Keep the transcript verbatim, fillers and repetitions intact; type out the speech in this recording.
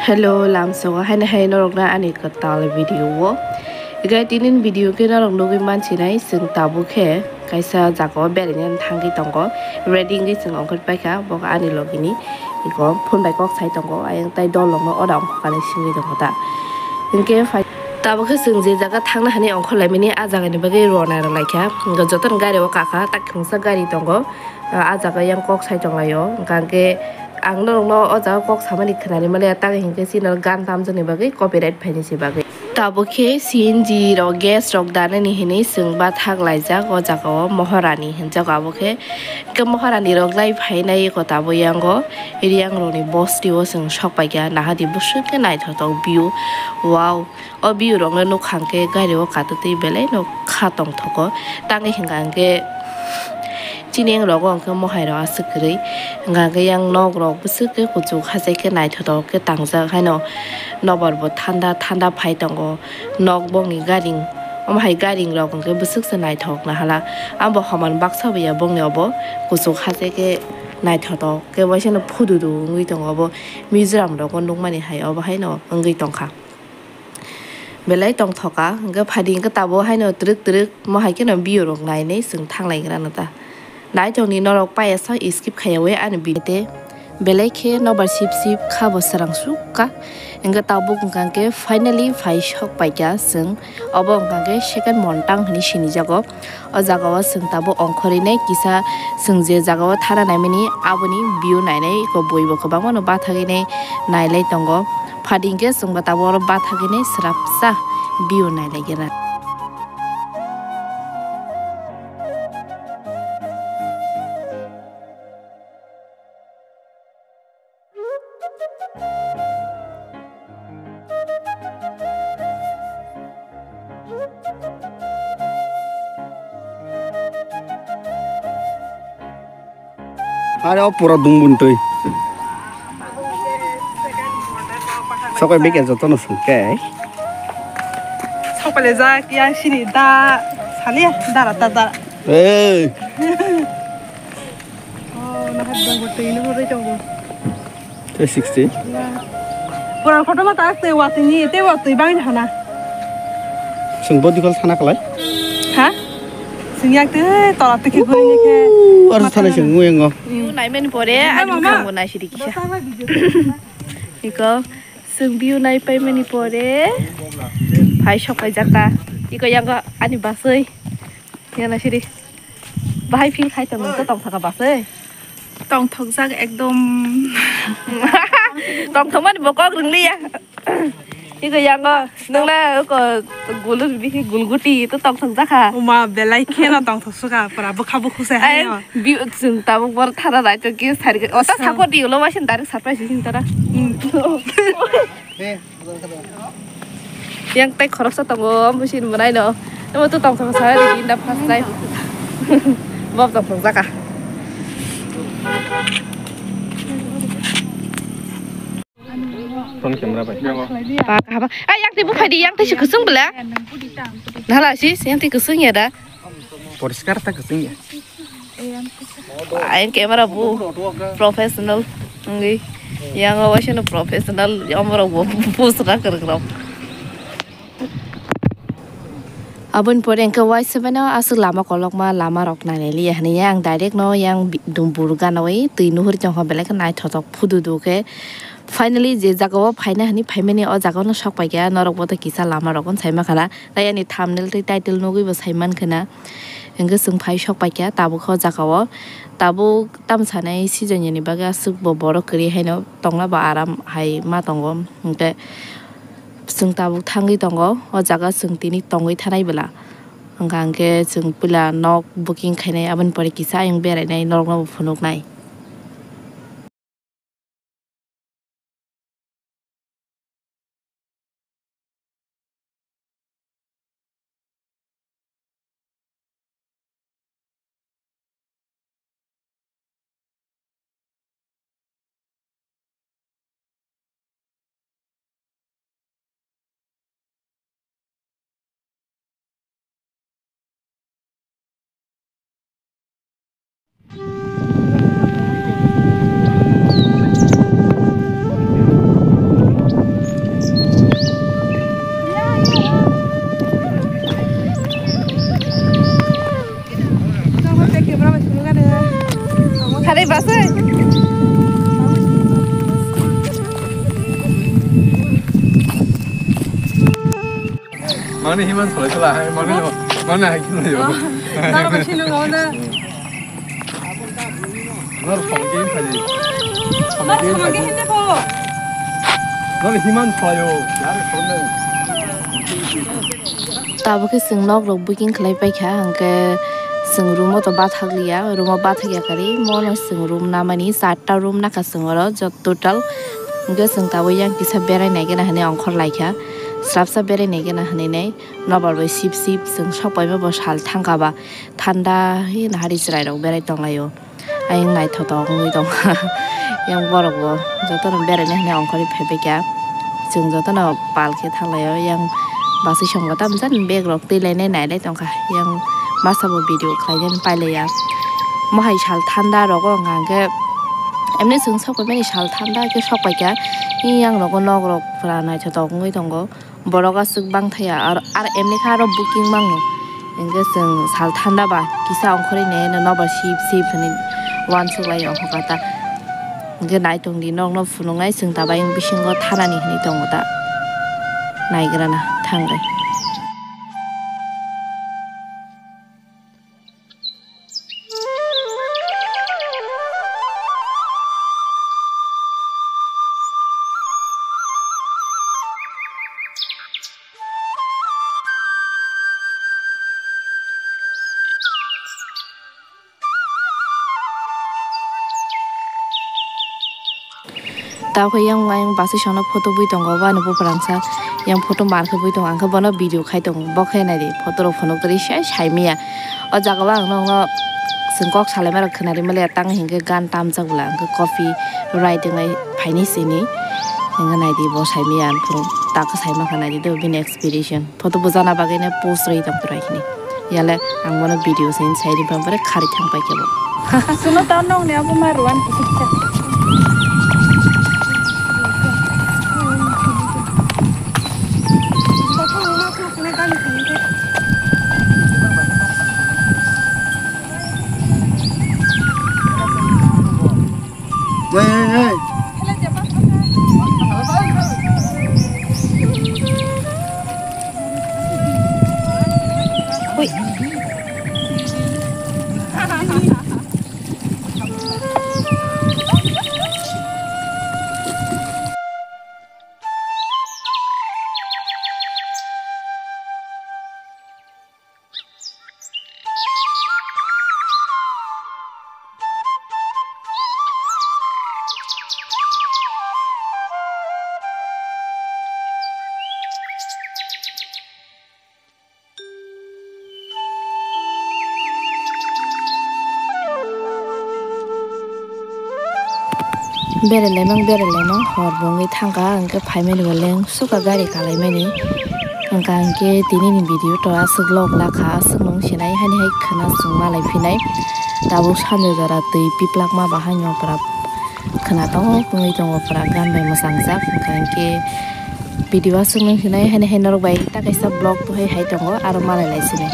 Hello, lamsogo haino hai norokno ani kwtal video o. Hinkhe tinin video khe norok nugwi mansinai, chwng tabuk khe kaisa jagao beraina thangwi tongo. Ready wngwi chwng ongkhor paikha, bo ani logini iko phone bai kok sai tongo, ayang tai dol rokno order ongkhor kanwi singwi tongo ta. Hinkhe phai tabuk khe chwng je jaga thangna hinwi ongkhor laimani, ah jagani bagwi rwna rwlaikha. Hinkhe jotono gari o kakha, tak khungsa gari tongo. Ah, ah jaga yang kok sai tonglaio. Hinkhe ang norokno o jaga kok samani khwnani manya, tak hinkhe chini gan tamjakni bagwi copyright phaini se bagwi. Tabuk khe C N G rok, gas rok danani hinwi chwng bathak laijak o jaga o Maharani hinjago abo khe. Hinkhe Maharani rok lai phainai eko tabuk yango Riang rokni bosti o chwng sok paikha, nahadi bwswk khe naithotok view. Wow. O view rokno nukha hwnkhe gari o katutwi belai no kha tongthogo. Tangwi hwnka hwnkhe chini yang rogo hwnkhe mohai rok aswk kwrwi. Hwnka hwnkhe yang nok rok bwswk khe kuchuk hachai khe naithotok khe tangjak haino nobar bo thanda thanda phai tongo. Nok bongni garing, omo hai garing rok hwnkhe bwswk se naithok nahala. Abo homan baksa bo ya bongni obo kuchuk hachai khe naithotok khe waisa no phududu wngwi tongo obo Mizoram rogo nukmani hai obo haino wngwi tongkha. Belai tongthoka, hwnkhe phaidi hwnkhe tabuk haino twrwk twrwk mo hai kheno view rok nainai chwng thanglaigrano ta. Naithokni norok payasa skip khaiyawi ani video te belai khe nobar sip sip kha bo swrang sukha. Hwnkhe tabuk hwnkha khe finally phai sok paikha chwng, obo hwnkha khe second Montang hinwi sinijago. O jaga o chwng tabuk ongkhorwi nai kisa, chwng je jaga o thana naimani aboni view nainai eko bui bo kwbangma no bathagwi nai nailai tongo. Phaidi hwnkhe chwng bo tabuk oro bathagwi nai swrapsa view nailai gena. Are o pura dungbun twi. Sokai beke jotono sungke. Sokai le jak yang sini da sali da da da. Hey. Oh, na hat dong twi no ri dong. Three sixty. Pura photo ma tak te watwi ni te watwi bang hana. Sung body call sana kalai. Ha? Sing yak te tola te ke gori ne ke. Uhu, ar sana sing ngu yang go. View nai mani pore ani mama. Mukang bo nai sidi kisa. Iko sung view nai pai mani pore. Phai sok pai jaka. Iko yang go ani basoi. Yang nai sidi. Bahai feel khai tong to tong thaka basoi. Tongthokjak ekdom. Tongthokmani bo kok rwngliya. Iko yango nungla ko gulu bikhi gulguti to tongthokjakha. Uma belai kheno tongthok suka pura bukha bukhu se hai. Ai, no. Bi chwng tabuk bor thara rai to ki sari. Ota. Asa. Support di ulo wasin direct surprise sin tara. Hmm. Yang tei khoroksa tongo, omo sini mwnai no. Omo to tong tong sa ri inda first time. Bob tong tong jaka. Phone camera bai. Ba kahaba. Ai, yang tei buphai di, yang tei si kusung bela. Nala si, yang tei kusung ya da. Poriskar ta kusung ya. Ai, camera bu professional wngwi. Yang o waisa no professional, yang borok bo pusra kwrwk rok. Aboni pore hwnkhe waisa bai no aswk lama kolokma lama rok nailai liya hinwi ang direct no yang bi-, dumbur ganawi twi nuhur tongkha belai khe naithotok phudu du khe. Finally, je jaga o phaina hinwi phaimani o jaga no sok paikha norok bo to kisa lama rok no sai mankha na. Tai ani thumbnail tei title nugwi bo sai mankha na. Hwnkhe chwng phai sok paikha tabuk o jaga o. Tabuk tamo sanai season ni bagwi aswk bo borok kwrwi haino tongna bo aram hai ma tongo. Hwnkhe chwng tabuk thangwi tongo o jaga, chwng tini tongwi thanai bwla. Hwnkha hwnkhe chwng puila nok booking khainai, aboni pore kisa ayang berainai norokno bo phunuknai. Basai. Mani himan salai sala hai, mani no, mani hai kilo yo. Nang ba sino ngau na. Nor phone game phai. Phone game phai. Nor himan salai yo. Yar phone. Tabuk khe chwng nok rok booking khlai paikha, hwnkhe chwng room o to bathak liya, room o bathak ya kari, mono chwng room namani charta room nakha chwng oro jot total. Hwnkhe chwng tabuk yang kisa berai nai gana hinwi ongkhor laikha, swrapsa berai nai gana hinwi nai nobar bai sip sip chwng sok paima bo sal thangkha ba thanda hi nahari chwrai rok berai tonglaio. Ayang naithotok wngwi tong. Yang borok bo jotono beraina hinwi ongkhorwi phaibaikha. Chwng jotono pal khe thanglaio. Yang bwswi songbo tamjani bag rok twilainai nailai tongkha. Yang masa bo video khlainani pailaiya. Mohai sal thanda rogo wngkha hwnkhe emni chwng sokphaimani sal thanda khe sokpaikha. Yang rogo nok rok pura naithotok wngwi tongo. Borok aswk bang thaya, ar, ar emni kha aro booking mango. Hingke chwng sal thanda ba kisa ongkhorwi nai no nobar sip sip hinwi uansuk lai o hokata. Hingke nai tong di, nokno phunuknai chwng tabuk ayang bisingo thanani hinwi tongo ta. Naigrana thangwi. Tamo khe yang ayang bwswi songno photo bui tongo, bwno buphang rangsa yang photo mar khe bui tongo, ang khe bono video khai tongo, bo khe nai di photo rok phunuk twi se sai maya. O jaga o ang nokno chwng kok salaima rok khwnari maliya, tang hinkhe gan tamjak bwla, ang khe copyright wngnai phaini sini, hinkhe nai di bo sai maya, ang phuru tak khe sai mankha, nai di do bini expression. Photo bujana bagwi no post rwi tong phuru hini. Yale ang bono video se sai ri bam pore khari thang pai khe bo. Suno ta nong ne abo ma ruan kisik cha. Hey, hey, hey. Berelaimang, berelaimang, hor bo wngwi thangkha, hwnkhe phaimani bo leng sukha gari kalaimani. Hwnkha hwnkhe tinini video to aswk log lakha, aswk nung sinai hani hai khwna chwng malai phinai. Tabuk sanjojora twi piplakma bahaino pura khwna tongo, tongwi tongo pura gan bai mwchang jak. Hwnkha hwnkhe video aswk nung sinai hani hai norok bai ta kaisa vlog to hai hai tongo, aro malai lai sinai.